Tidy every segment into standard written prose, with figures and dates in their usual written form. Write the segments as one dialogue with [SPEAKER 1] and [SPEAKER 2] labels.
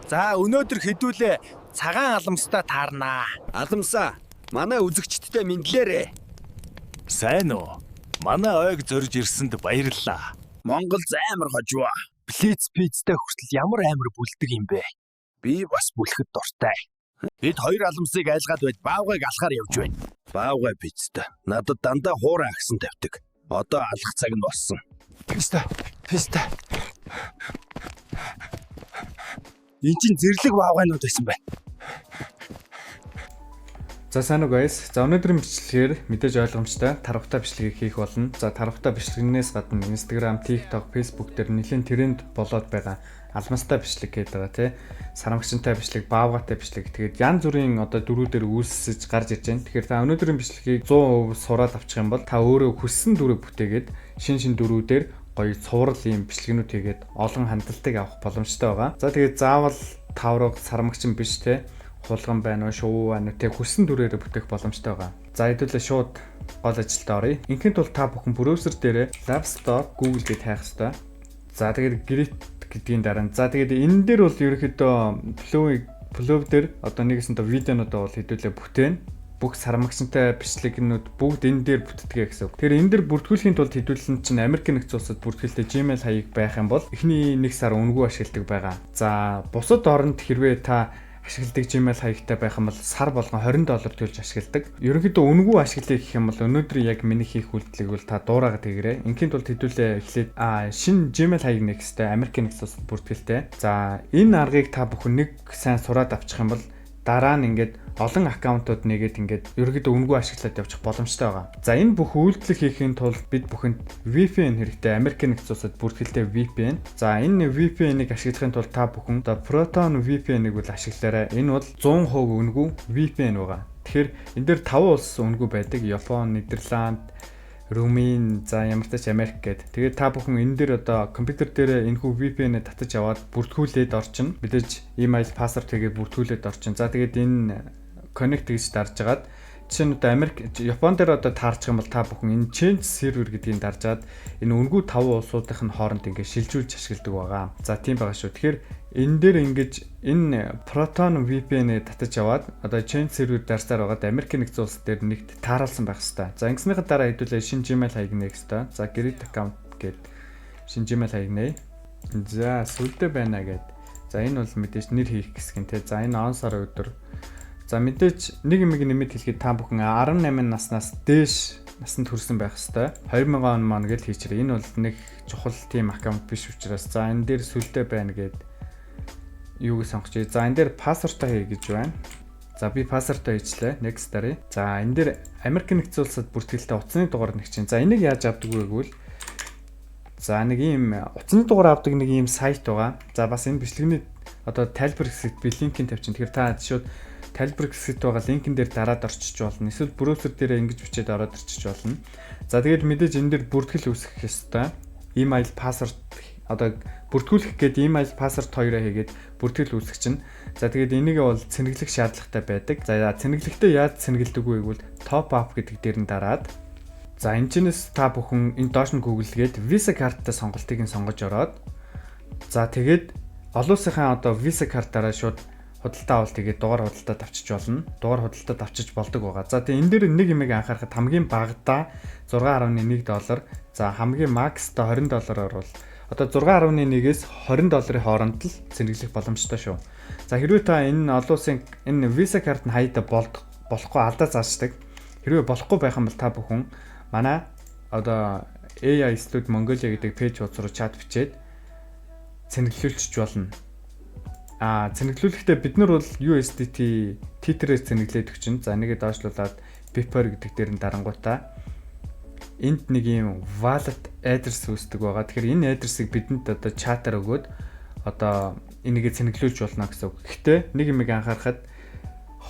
[SPEAKER 1] За, өнөөдөр хэдүүлээ цагаан аламстай таарнаа.
[SPEAKER 2] Аламсаа, манай үзэгчдтэй мэндлээрэй.
[SPEAKER 3] Сайн уу? Манай ойг зорж ирсэнд баярлалаа.
[SPEAKER 1] Монгол амар хожваа. Блиц пиццтэй хүртэл ямар амар бүлдэг юм бэ? Би бас бүлэхэд дуртай. Бид хоёр аламсыг айлгаад байж баавгайг алахаар явж байна. Баавгай пиццтэй. Надад дандаа хуурай агсан тавьдаг. Одоо алах цаг нь болсон. Писта, писта. Энд чинь зэрлэг баавгайнууд байсан байна.
[SPEAKER 4] За, сайн уу, guys. За, өнөөдрийн бичлэгээр мэдээж ойлгомжтой тарватай бичлэгийг хийх болно. За, тарватай бичлэгнээс гадна Instagram, TikTok, Facebook дээр нэлээд тренд болоод байгаа алмастай бичлэг гэдэг байгаа, тий. Сарамгчтай бичлэг, баавгайтай бичлэг. Тэгээд янз бүрийн одоо дүрүүдээр үүсэж гарч ирж байна. Тэгэхээр та өнөөдрийн бичлэгийг 100% сураад авчих юм бол та өөрөө хүссэн дүрийг бүтээгээд шин шин дүрүүдээр гоё цуврал ийм бичлэгнүүд хийгээд олон хандалтыг авах боломжтой байгаа. За, тэгээд заавал тавраг, сармагчин биш, те, хулган байна уу, шувуу байна уу, тэг хүссэн дүрээрээ бүтээх боломжтой байгаа. За, хэдүүлээ шууд гол ажилд оръё. Инхийн тулд та бүхэн браузер дээрээ Labs.Google гэж хайх хэрэгтэй. За, тэгээд create гэдгийн дараа, за, тэгээд энэ дээр бол ерөнхийдөө Flow дээр одоо нэгэсэнтэй видеонуудаа бол хэдүүлээ бүтээн, бүх сармагчтай бичлэгнүүд бүгд энэ дээр бүтдэг гэсэн үг. Тэгэхээр энэ дээр бүртгүүлэхийн тулд хэдүүлэн чинь Америк нэгдсэн улсад бүртгэлтэй Gmail хаяг байх юм бол эхний нэг сар үнэгүй ашигладаг байгаа. За, бусад оронд хэрвээ та ашигладаг Gmail хаягтай байх юм бол сар болгон 20 доллар төлж ашигладаг. Ерөнхийдөө үнэгүй ашиглая гэх юм бол өнөөдөр яг миний хийх үйлдэлийг бол та дуурайгаа тэгэрэй. Инхийн тулд хэдүүлээ эхлээд шинэ Gmail хаяг нээх хэрэгтэй, Америк нэгдсэн улсад бүртгэлтэй. За, энэ аргыг та бүхэн нэг сайн сураад авчих юм бол дараа нь ингээд олон аккаунтууд нэгээд ингээд ерөнхийдөө үнэгүй ашиглаад явчих боломжтой байгаа. За, энэ бүх үйлдэл хийхийн тулд бид бүхэнд VPN хэрэгтэй. Америк нэгдсэн улсад бүртгэлтэй VPN. За, энэ VPN-ыг ашиглахын тулд та бүхэн одоо Proton VPN-ыг бол ашиглаарай. Энэ бол 100% үнэгүй VPN байгаа. Тэгэхээр энэ дээр 5 улс үнэгүй байдаг. Япон, Нидерланд, Румын, за, ямар ч тач Америк гээд. Тэгээд та бүхэн энэ дээр одоо компьютер дээр энэхүү VPN-ээ татаж аваад бүртгүүлээд орчин. Мэдээж email, password хийгээд бүртгүүлээд орчин. За, тэгээд энэ connect гэж дарж агаад, жишээ нь одоо Америк, Япон дээр одоо таарчих юм бол та бүхэн энэ change server гэдгийг даржаад энэ үнэгүй 5 улсуудын хооронд ингээд шилжүүлж ашигладаг байгаа. За, тийм байгаа шүү. Тэгэхээр энэ дээр ингэж энэ Proton VPN-ээ татаж аваад одоо change server дарсаар байгаад Америк нэгдсэн улс дээр нэгт тааруулсан байх хэвээр. За, ингэснийхээ дараа хэдүүлээ шинэ Gmail хаяг нээх хэвээр. За, create account гээд шинэ Gmail хаяг нээ. За, сүлдээ байна гээд. За, энэ бол мэдээж нэр хийх хэсэг нь, те. За, энэ он, сар, өдөр. За, мэдээж нэг юм нэмэт хэлэхэд та бүхэн 18 наснаас дээш насанд хүрсэн байх хэвээр. 2000 он маань гэж хийчээрэй. Энэ бол нэг чухал тийм аккаунт биш учраас, за, энэ дээр сүлдээ байна гээд юуг сонгочих. За, энэ дээр password оо хий гэж байна. За, би password оо хийчлээ. Next даръя. За, энэ дээр Америк нэгдсэн улсад бүртгэлтэй утасны дугаар нэг чинь. За, энийг яаж авдаг вэ гэвэл, за, нэг ийм утасны дугаар авдаг нэг ийм сайт байгаа. За, бас энэ бичлэгний одоо тайлбар хэсэгт би линкийг тавьчин. Тэгэхээр та шууд тайлбар хэсэгт байгаа линкэн дээр дараад орчиж болно. Эсвэл браузер дээр ингэж бичээд ороод орчиж болно. За, тэгээд мэдээж энэ дээр бүртгэл үүсгэх ёстой. Email, password, одоо бүртгүүлэх гээд email, password хоёроо хийгээд бүртгэл үүсгэх чинь. За, тэгээд энийг бол цэнэглэх шаардлагатай байдаг. За, цэнэглэхдээ яаж цэнэглэдэг вэ гэвэл top up гэдэг дээр нь дараад, за, энэ чинээс та бүхэн энэ доош нь Google гээд Visa карттай сонголтыг нь сонгож ороод, за, тэгээд олон улсынхаа одоо Visa картаараа шууд худалдаа авалт хийгээд дугаар худалдаад авчиж болно. Дугаар худалдаад авчиж болдог байгаа. За, тэгээ энэ дээр нэг юмыг анхаарахад хамгийн багадаа 6.1 доллар. За, хамгийн max та 20 доллараар бол одоо 6.1-ээс 20 долларын хооронд л цэнэглэх боломжтой шүү. За, хэрвээ та энэ олон улсын энэ Visa карт нь хаяада болд болохгүй алдаа заашдаг. Хэрвээ болохгүй байх юм бол та бүхэн манай одоо AI Studio Mongolia гэдэг page хуудас руу чат бичээд цэнэглүүлчих болно. А цэнэглүүлэхдээ бид нар бол USDT Tether-ээр цэнэглээд өгчин. За, нэгэ доошлуулад Bepar гэдэг дээр нь дарангуутаа энд нэг юм wallet address үүсдэг байгаа. Тэгэхээр энэ address-ыг бидэнд одоо чатаар өгөөд одоо энийгээ цэнэглүүлж болно гэсэн үг. Гэхдээ нэг юмыг анхаарахад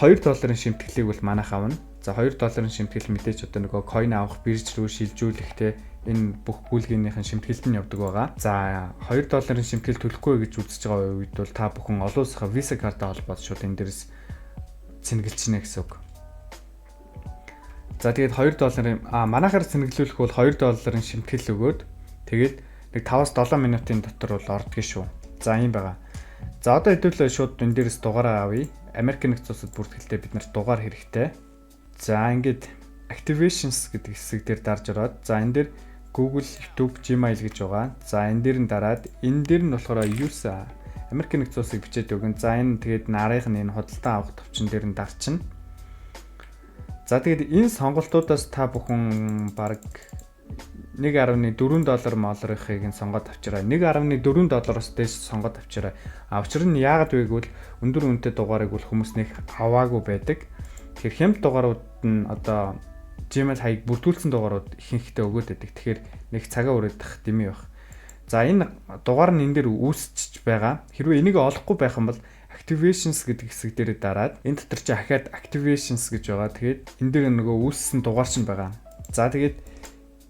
[SPEAKER 4] 2 долларын шимтгэлийг бол манайх авна. За, 2 долларын шимтгэл мэдээж одоо нөгөө coin авах, бирж рүү шилжүүлэх, те, энэ бүх гүйлгээнийхэн шимтгэлд нь явдаг байгаа. За, 2 долларын шимтгэл төлөхгүй гэж үзэж байгаа үед бол та бүхэн олон улсынхаа Visa карттай холбоод шууд энэ дээрс цэнэглэчнэ гэсэн үг. За, тэгээд 2 долларын манайхаар цэнэглүүлэх бол 2 долларын шимтгэл өгөөд тэгээд нэг 5-аас 7 минутын дотор бол ордгоо шүү. За, ийм байгаа. За, одоо хэдүүлээ шууд энэ дээрээс дугаараа авъя. Америк нэгдсэн улсад бүртгэлтэй бид нарт дугаар хэрэгтэй. За, ингээд activations гэдэг хэсэг дээр дарж ороод, за, энэ дээр Google, YouTube, Gmail гэж байгаа. За, энэ дээр нь дараад, энэ дээр нь болохоор USA, Америк нэгдсэн улсыг бичээд өгнө. За, энэ тэгээд нарийнх нь энэ худалдан авах товчон дээр нь дарчна. За, тэгээд энэ сонголтуудаас та бүхэн баг 1.4 доллар моллорынхыг нь сонгоод авчираа. 1.4 доллароос дээш сонгоод авчираа. А учир нь яагаад вэ гэвэл өндөр үнэтэй дугаарыг бол хүмүүс нэг аваагүй байдаг. Тэгэхээр хямд дугаарууд нь одоо Gmail хаяг бүрдүүлсэн дугаарууд ихэнхдээ өгөөд байдаг. Тэгэхээр нэг цагаа үрээдэх дэмий байх. За, энэ дугаар нь энэ дээр үүсчихэж байгаа. Хэрвээ энийг олохгүй байх юм бол activations гэдэг хэсэг дээр дараад, энэ дотор чи ахиад activations гэж байгаа. Тэгээд энэ дээр нөгөө үүссэн дугаар чинь байгаа. За, тэгээд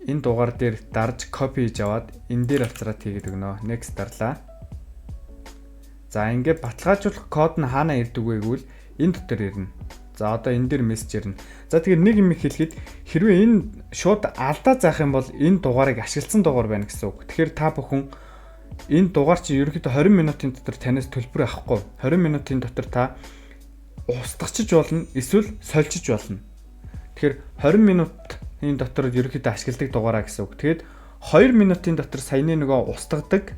[SPEAKER 4] энэ дугаар дээр дарж copy хийж аваад энэ дээр авцраад хийгээд өгнө. Next дарлаа. За, ингээд баталгаажуулах код нь хаана ирдэг вэ гэвэл энэ дотор ирнэ. За, одоо энэ дээр мессеж ирнэ. За, тэгэхээр нэг юм хэлэхэд, хэрвээ энэ шууд алдаа заах юм бол энэ дугаарыг ашигласан дугаар байна гэсэн үг. Тэгэхээр та бүхэн энэ дугаар чинь ерөнхийдөө 20 минутын дотор танаас төлбөр авахгүй. 20 минутын дотор та устгачиж болно, эсвэл сольчиж болно. Тэгэхээр 20 минутын дотор ерөнхийдөө ашигладаг дугаараа гэсэн үг. Тэгээд 2 минутын дотор саяны нөгөө устгадаг,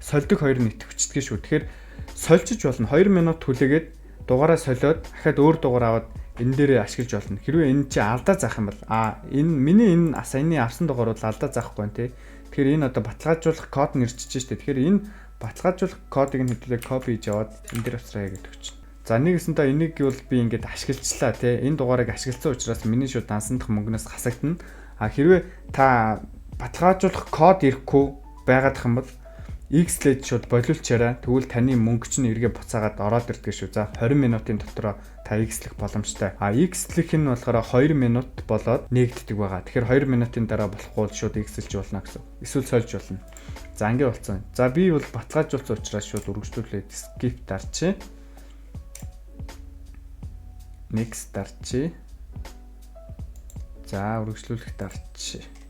[SPEAKER 4] сольдог хоёр нь идэвхждэг шүү. Тэгэхээр сольчиж болно. 2 минут хүлээгээд дугаараа солиод дахиад өөр дугаар аваад энэ дээрээ ашиглаж болно. Хэрвээ энэ чи алдаа заах юм бол энэ миний энэ саяны авсан дугаар бол алдаа заахгүй байна те. Тэгэхээр энэ одоо баталгаажуулах код нь ирчихэж штэ. Тэгэхээр энэ баталгаажуулах кодыг нь хэдүүлээ copy хийж аваад энэ дээр авчраа гэдэг чинь. За, нэгэсэнтэй энийг бол би ингээд ашиглажлаа те. Энэ дугаарыг ашигласан учраас миний шууд дансандах мөнгнөөс хасагдана. А хэрвээ та баталгаажуулах код ирэхгүй байгаад юм бол X-лээд шууд болиулчаарай. Тэгвэл таны мөнгө чинь эргээ буцаагаад ороод ирдэг шүү. За, 20 минутын дотор та X-лэх боломжтой. А X-лэх нь болохоор 2 минут болоод нээгддэг байгаа. Тэгэхээр 2 минутын дараа болохгүй бол шууд X-лж болно гэсэн. Эсвэл сольж болно. За, ингэ болсон. За, би бол баталгаажуулсан учраас шууд үргэлжлүүлээд skip дарчээ. Next дарчээ. За, үргэлжлүүлэх дарчээ.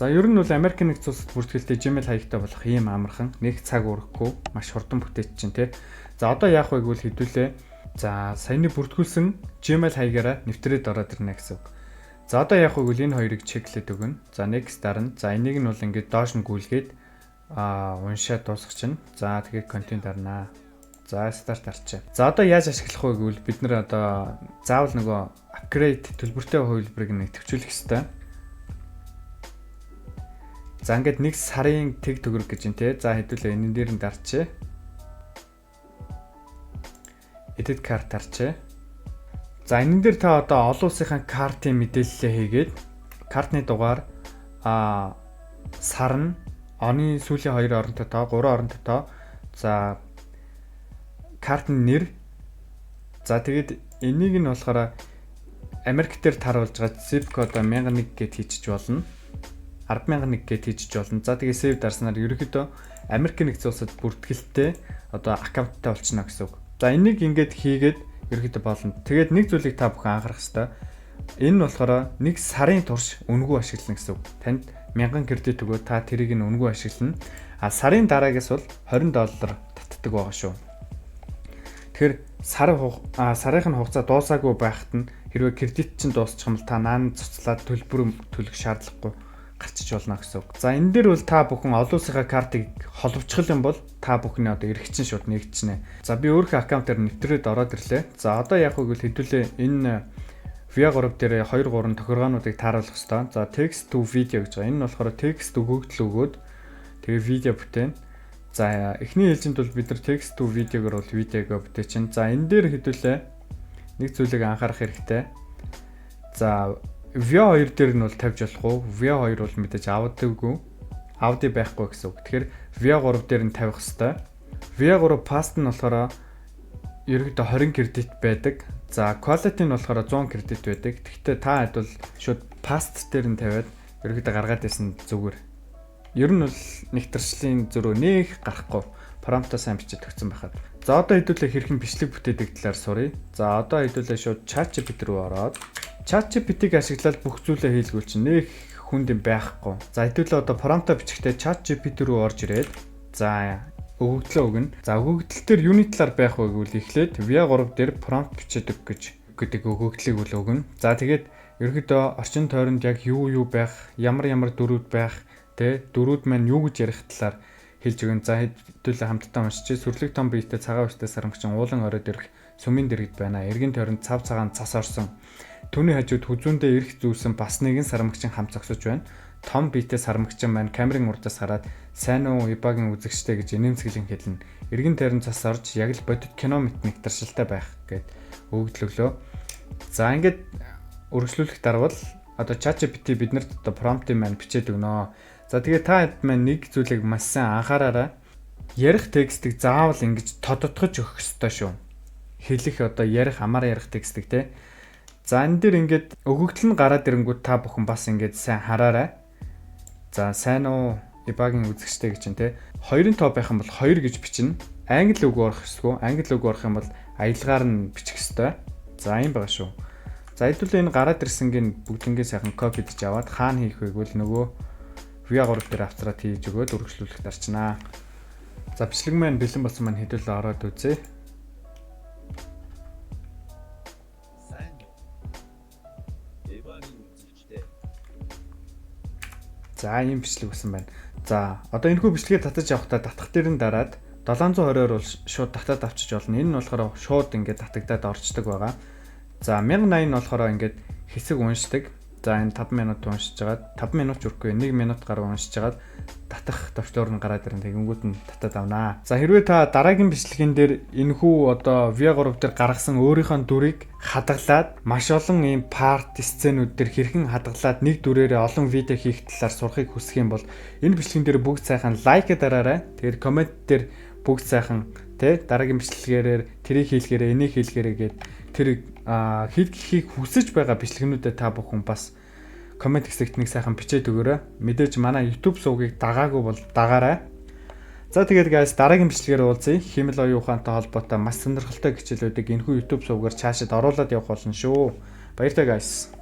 [SPEAKER 4] За, ер нь бол Америк нэгдсэн улсад бүртгэлтэй Gmail хаягтай болох ийм амархан, нэг цаг өрөхгүй, маш хурдан бүтээч чинь тий. За, одоо яах вэ гэвэл хэдүүлээ. За, саяны бүртгүүлсэн Gmail хаягаараа нэвтрээд ороод ирнэ гэсэн үг. За, одоо яах вэ гэвэл энэ хоёрыг check лээд өгнө. За, next дарна. За, энийг нь бол ингээд доош нь гүйлгээд уншаад дуусгах чинь. За, тэгээд continue дарнаа. За, start дарчаа. За, одоо яаж ашиглах вэ гэвэл бид нар одоо заавал нөгөө upgrade төлбөртэй хувилбарыг нэвтрүүлэх ёстой. За, ингээд нэг сарын тэг төгрөг гэж юм те. За, хэдүүлээ энэ дээр нь дарчээ. Edit card дарчээ. За, энэ дээр та одоо олон улсынхаа картын мэдээлэлээ хийгээд, картны дугаар, сар нь, оны сүүлийн хоёр оронтой тоо, гурван оронтой тоо, за, картны нэр. За, тэгээд энийг нь болохоор Америк дээр тааруулж байгаа zip код 1001 гэд хийчих болно. 1001 гэд хийчих болно. За, тэгээ save дарснаар ерөнхийдөө Америк нэгдсэн улсад бүртгэлтэй одоо account тай болчихно гэсэн үг. За, энийг ингээд хийгээд ерөнхийдөө болно. Тэгээд нэг зүйлийг та бүхэн анхаарах хэрэгтэй. Энэ нь болохоор нэг сарын турш үнэгүй ашиглана гэсэн үг. Танд 1000 кредит өгөө, та тэрийг нь үнэгүй ашиглана. А сарын дараагаас бол 20 доллар татдаг байгаа шүү. Тэгэхээр сарын нь хугацаа дуусаагүй байхад нь хэрвээ кредит чинь дуусчих юм бол та наан цуцлаад төлбөр төлөх шаардлагагүй гарчиж болно гэсэн үг. За, энэ дээр бол та бүхэн олон улсынхаа картыг холбочих юм бол та бүхний одоо эрх чинь шууд нэгдчихнэ. За, би өөрийнхөө account аар нэвтрээд ороод ирлээ. За, одоо яах вэ гэвэл хэдүүлээ энэ Veo 3 дээр 2 3 тохиргоонуудыг тааруулах хэрэгтэй. За, text to video гэж байгаа. Энэ нь болохоор текст өгөгдөл өгөөд тэгээ видео бүтээн. За, эхний ээлжинд бол бид нар text to video-гоор бол видеого бүтээчин. За, энэ дээр хэдүүлээ нэг зүйлийг анхаарах хэрэгтэй. За, Veo 2 дээр нь бол тавьж болохгүй. Veo 2 бол мэдээж авдаггүй. Аудио байхгүй гэсэн үг. Тэгэхээр Veo 3 дээр нь тавих хэрэгтэй. Veo 3 fast нь болохоор ерөнхийдөө 20 кредит байдаг. За, quality нь болохоор 100 кредит байдаг. Тэгэхдээ та хэд бол шууд fast дээр нь тавиад ерөнхийдөө гаргаад ирсэн зүгээр. Ер нь бол нэгтэршлийн зөрөө нэх гарахгүй. Prompt оо сайн бичиж өгсөн байхад. За, одоо хэдүүлээ хэрхэн бичлэг бүтээдэг талаар суръя. За, одоо хэдүүлээ шууд ChatGPT рүү ороод ChatGPT-г ашиглаад бүх зүйлээ хийлгүүл чинь нэх хүнд юм байхгүй. За, хэдүүлээ одоо prompt оо бичихтэй ChatGPT рүү орж ирээд, за, Өгөгдлөө өгнө. За, өгөгдөл дээр юуны талаар байх вэ гэвэл эхлээд Veo 3 дээр prompt бичээд өг гэж гэдэг өгөгдлийг үл өгнө. За, тэгээд ерөөдөө орчин тойронд яг юу юу байх, ямар ямар дүрүүд байх, тэ, дүрүүд маань юу гэж ярих талаар хэлж өгнө. За, хэдүүлээ хамтдаа уншчихъя. Сүрлэг том биетэй, цагаан үстэй сармагчин уулан оройд ирэх сүмийн дэргэд байна. Эргэн тойронд цав цагаан цас орсон. Түүний хажууд хүзүүндээ эрх зүүсэн бас нэгэн сармагчин хамт зогсож байна. Том биетэй сармагчин маань камерын урдаас хараад "Сайн уу, Ибагийн үзэгчтэй" гэж инээмсэглэн хэлнэ. Эргэн тойрон цас орж яг л бодит кино мэт нэг таршилтай байх гээд өгөгдөл өглөө. За, ингээд үргэлжлүүлэх дарвал одоо ChatGPT биднэрт одоо prompt-ын маань бичээд өгнө. За, тэгээ та хэд маань нэг зүйлийг маш сайн анхаараарай. Ярих текстийг заавал ингэж тодотгож өгөх ёстой шүү. Хэлэх, одоо ярих, амаар ярих текстийг, те. За, энэ дээр ингээд өгөгдөл нь гараад ирэнгүүт та бүхэн бас ингээд сайн хараарай. За, "Сайн уу, Ибагийн үзэгчтэй" гэж чинь, те. Хоёрын тоо байх юм бол 2 гэж бичнэ. Англи үг орох ёсгүй. Англи үг орох юм бол аялгаар нь бичих ёстой. За, юм байгаа шүү. За, хэдүүлээ энэ гараад ирсэнгийн бүгднгээ сайхан copy дож аваад хаана хийх вэ гэвэл нөгөө Veo 3 дээр авцраад хийж өгөөд үргэлжлүүлэх дарчнаа. За, бичлэг маань бэлэн болсон маань, хэдүүлээ ороод үзье.
[SPEAKER 1] Сайн уу? Ибагийн үзэгчтэй.
[SPEAKER 4] За, ийм бичлэг болсон байна. За, одоо энэхүү бичлэгээ татаж авахдаа татах дээр нь дараад 720-оор бол шууд татаад авчиж болно. Энэ нь болохоор шууд ингээд татагдаад орчдөг байгаа. За, 1080 нь болохоор ингээд хэсэг уншдаг. За, энэ 5 минут уншиж хагаад, 5 минут ч үрэхгүй, 1 минут гаруй уншиж хагаад татах товчлуур нь гараад ирэн, тэгэнгүүт нь татаад авнаа. За, хэрвээ та дараагийн бичлэгэн дээр энэхүү одоо Veo 3 дээр гаргасан өөрийнхөө дүрийг хадгалаад маш олон ийм part сценүүд дээр хэрхэн хадгалаад нэг дүрээрээ олон видео хийх талаар сурахыг хүсэх юм бол энэ бичлэгэн дээр бүгд сайхан like дараарай. Тэгээд comment дээр бүгд сайхан, тэ, дараагийн бичлэгээрээ тэрийг хийлгээрээ, энийг хийлгээрээ гээд тэр хийхийг хүсэж байгаа бичлэгнүүдэд та бүхэн бас comment хэсэгт нэг сайхан бичээд өгөөрэй. Мэдээж манай YouTube сувгийг дагаагүй бол дагаарай. За, тэгээд guys, дараагийн бичлэгээр уулзъя. Хиймэл оюун ухаантай холбоотой маш сонирхолтой хичээлүүдийг энэхүү YouTube сувгаар цаашид оруулаад явах болно шүү. Баяртай, guys.